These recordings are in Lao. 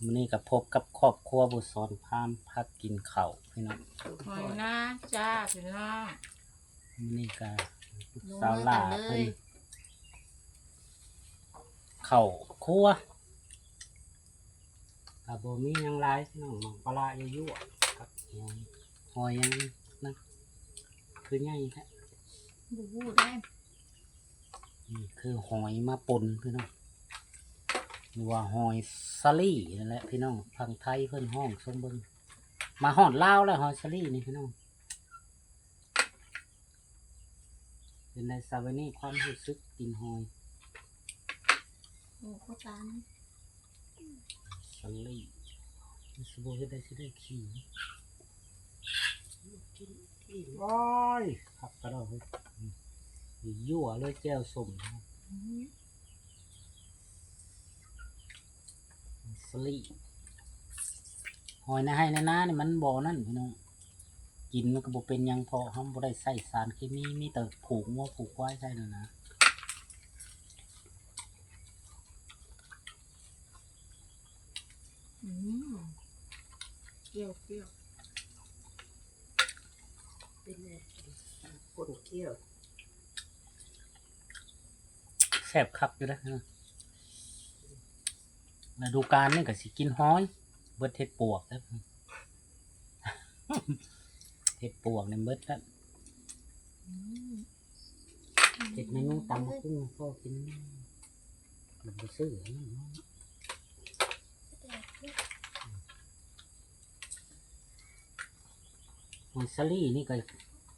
ມື້ນີ້ກໍພົບກັບຄອບຄົວບຸດສອນພາມພາກິນເຂົ້າພີ່ນ້ອງ. ຫອຍນາຈ້າພີ່ນ້ອງ. ມື້ນີ້ກໍລູກສາວຫຼ້າເພິ່ນ ເຂົ້າຄົວ ກໍບໍ່ມີຫຍັງຫຼາຍພີ່ນ້ອງ, ໝາກປາຫຼ້າຍົວະໆ ກັບຫອຍ ຫອຍຫຍັງນັ້ນ ຄືໃຫຍ່ແທ້ ບໍ່ຮູ້ໄດ໋. ນີ້ຄືຫອຍມາປົ່ນພີ່ນ້ອງ ຫຼືວ່າຫອຍສາລີນັ້ນແຫຼະພີ່ນ້ອງ, ຝັ່ງໄທເພິ່ນຮ້ອງຊົມເບິ່ງ. ມາຮອດລາວແລ້ວຫອຍສາລີນີ້ພີ່ນ້ອງ. ເປັນໃດຊາວານີ ຄວາມຮູ້ສຶກກິນຫອຍ? ໂອ້ ໂຄຕານ ສາລີ ມັນຊິບໍ່ເຮັດໄດ້ ຊິໄດ້ຂີ້ ໂອ້ຍ ຄັກກະດອກເຮີ້ຍ ຍົວະເລີຍແຈ່ວສົ້ມ. ສາລີ ຫອຍໃນໄຮ່ໃນນານີ້ມັນບໍ່ນັ້ນພີ່ນ້ອງ, ກິນມັນກໍບໍ່ເປັນຫຍັງ ເພາະເຮົາບໍ່ໄດ້ໃຊ້ສານເຄມີ, ມີແຕ່ຜູກງົວຜູກຄວາຍໃສ່ນັ້ນນະ. ອືມ ກ່ຽວ ກ່ຽວ ເປັນແນວກິນ ຄົນກ່ຽວ ແຊບຄັກຢູ່ເດ້. ລະດູການນີ້ກໍຊິກິນຫອຍ ເບິດເຫັດປວກແລ້ວ ເຫັດປວກນີ້ເບິດແລ້ວ. ອືມ ເຮັດເມນູຕຳບັກຫຸ່ງພໍກິນ ມັນບໍ່ຊື້ອັນນັ້ນເນາະ. ຫອຍສາລີນີ້ກໍ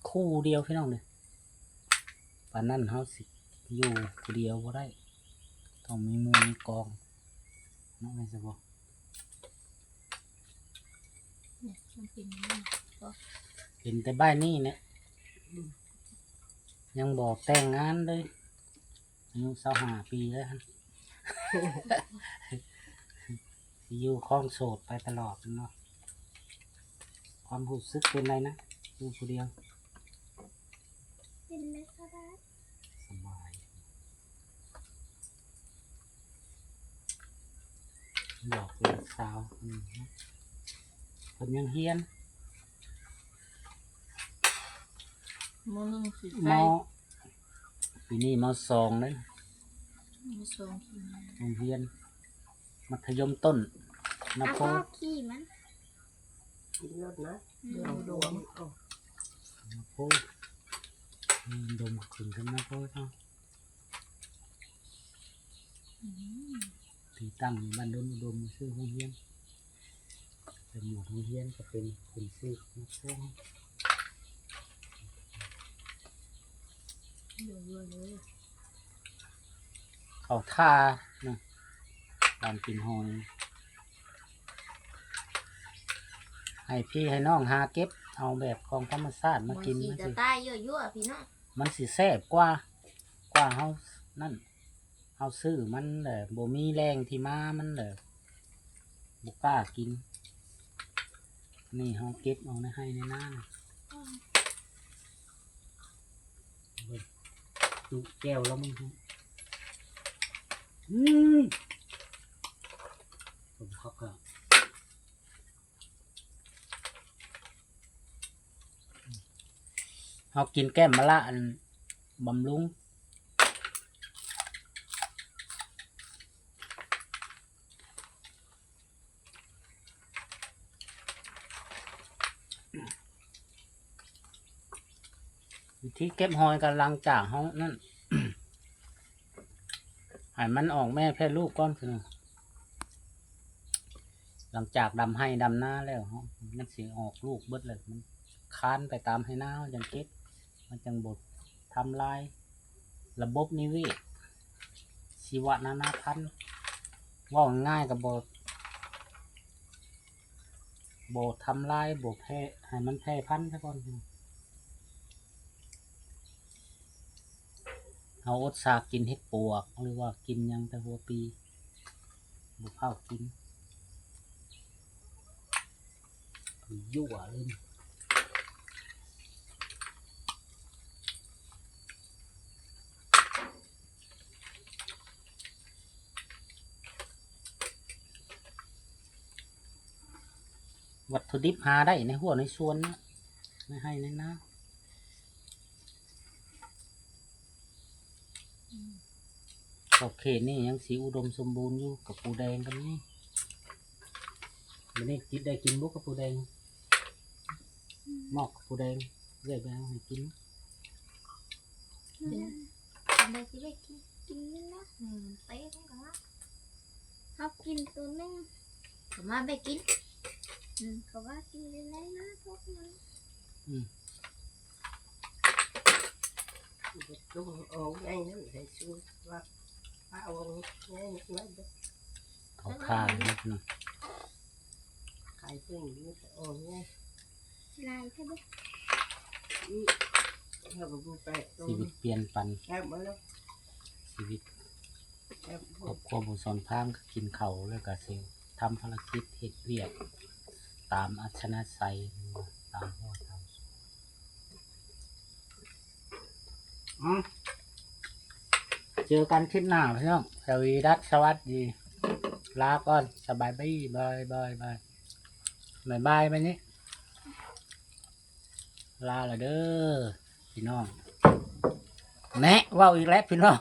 ຄູ່ດຽວພີ່ນ້ອງເດີ, ປານນັ້ນເຮົາຊິຢູ່ຜູ້ດຽວບໍ່ໄດ້ ຕ້ອງມີໝູ່ມີກອງເນາະ ແມ່ນຊະບໍ່? ເປັນແຕ່ໃບນີ້ແຫຼະ ຍັງບໍ່ແຕ່ງງານເລີຍ. ອາຍຸຊາວຫ້າປີແລ້ວ ຊິຢູ່ຄອງໂສດໄປຕະຫຼອດເນາະ. ຄວາມຮູ້ສຶກເປັນໃດນະ ຢູ່ຜູ້ດຽວ? ເປັນໄດ້ສະບາຍ ສະບາຍ. ບອກເປັນສາວ ອືມ ເພິ່ນຍັງຮຽນ ມໍໜຶ່ງຊິ ມໍ ໃສ່ ປີນີ້ມໍສອງເດ້ ມໍສອງ ໂຮງຮຽນມັດທະຍົມຕົ້ນນາໂພ ຂີ່ມັນ ກິນລົດນະ ອືມ ເອົາດົມ ເອົານາໂພ ອືມ ດົມຂຶ້ນກັບນາໂພເນາະ. ອືມ ທີ່ຕັ້ງຢູ່ບ້ານດົນອຸດົມ ຊື່ໂຮງຮຽນ ເປັນໝວດໂຮງຮຽນ ກໍເປັນຂຶ້ນຊື່ນາໂພ ເຂົ້າທ່າເນາະ ການກິນຫອຍ ໃຫ້ພີ່ໃຫ້ນ້ອງຫາເກັບເອົາແບບຂອງທຳມະຊາດມາກິນ ມັນຊິ ມັນຊິຕາຍຍົວະໆ ພີ່ນ້ອງ ມັນຊິແຊບກວ່າ ກວ່າເຮົານັ້ນ ເຮົາຊື້ມັນແຫຼະ ບໍ່ມີແຫຼ່ງທີ່ມາມັນແຫຼະ ບໍ່ກ້າກິນ. ນີ້ເຮົາເກັບເອົາໃນໄຮ່ໃນນາ ເບິ່ງ ຕຸແຈ່ວລະມັນ ອືມ ສົມຄັກ ເຮົາກິນແກ້ມມະລະ ອັນ ບຳລຸງ ວິທີເກັບຫອຍກໍຫຼັງຈາກເຮົານັ້ນ ໃຫ້ມັນອອກແມ່ແຜ່ລູກກ່ອນ ຄື ຫຼັງຈາກດຳໄຮ່ດຳນາແລ້ວ ມັນຊິອອກລູກເບິດແລ້ວ ມັນຄານໄປຕາມໄຮ່ນາ ເຮົາຈັ່ງເກັບ ມັນຈັ່ງບໍ່ທຳລາຍລະບົບນິເວດ ຊີວະນານາພັນ ເວົ້າງ່າຍໆ ກໍບໍ່ ບໍ່ທຳລາຍ ບໍ່ແຜ່ ໃຫ້ມັນແຜ່ພັນຊະກ່ອນ. ເຮົາອົດສາກກິນເຫັດປວກ ຫຼືວ່າກິນຫຍັງແຕ່ຫົວປີ ບໍ່ພ້າວກິນ ຍົວະເລີຍ. ເ ວັດຖຸດິບຫາໄດ້ໃນຮົ້ວໃນສວນນະ ໃນໄຮ່ໃນນາ. ຂອບເຂດນີ້ຍັງຊິອຸດົມສົມບູນຢູ່ ກະປູແດງກໍມີ. ມື້ນີ້ກິນ ໄດ້ກິນບໍ່ກະປູແດງ? ໝອກກະປູແດງ ເອື້ອຍໄປເອົາໃຫ້ກິນ. ອືມ ອັນໃດຊິໄດ້ກິນ ກິນນີ້ນະ ອືມ ເຕະມັນກໍວ່າ ເຮົາກິນໂຕໜຶ່ງ ກໍມາແບ່ງກິນ. ອືມ ກໍວ່າກິນໄດ້ນະພວກມັນ. ອືມ ເຮັດລົງອອກໃຫຍ່ນັ້ນໃຫ້ຊູວ່າ ປາອອກໃຫຍ່ນັ້ນ ເຂົາຂ້າເຮັດນະ ຂາຍເພິ່ນຢູ່ ອອກໃຫຍ່ ຫຼາຍແທ້ບໍ່? ອືມ ເຮົາກໍບໍ່ໄປ ຊີວິດປ່ຽນປັນ ແຊບບໍ່ລະ? ຊີວິດ ແຊບບໍ່? ຄອບຄົວບໍ່ສອນທາງ ກໍກິນເຂົ້າແລ້ວກໍຊິທຳພາລະກິດເຮັດວຽກຕາມອັດສະນະໄສ ຕາມຫົວຕາມ ອືມ ເຈີກັນຄລິບໜ້າພີ່ນ້ອງ ສະວີດັດ ສະຫວັດດີ ລາກ່ອນ ສະບາຍດີ ບາຍບາຍບາຍ ບາຍບາຍ ບາດນີ້ ລາລະເດີພີ່ນ້ອງ. ແນະ ເວົ້າອີກແລ້ວພີ່ນ້ອງ.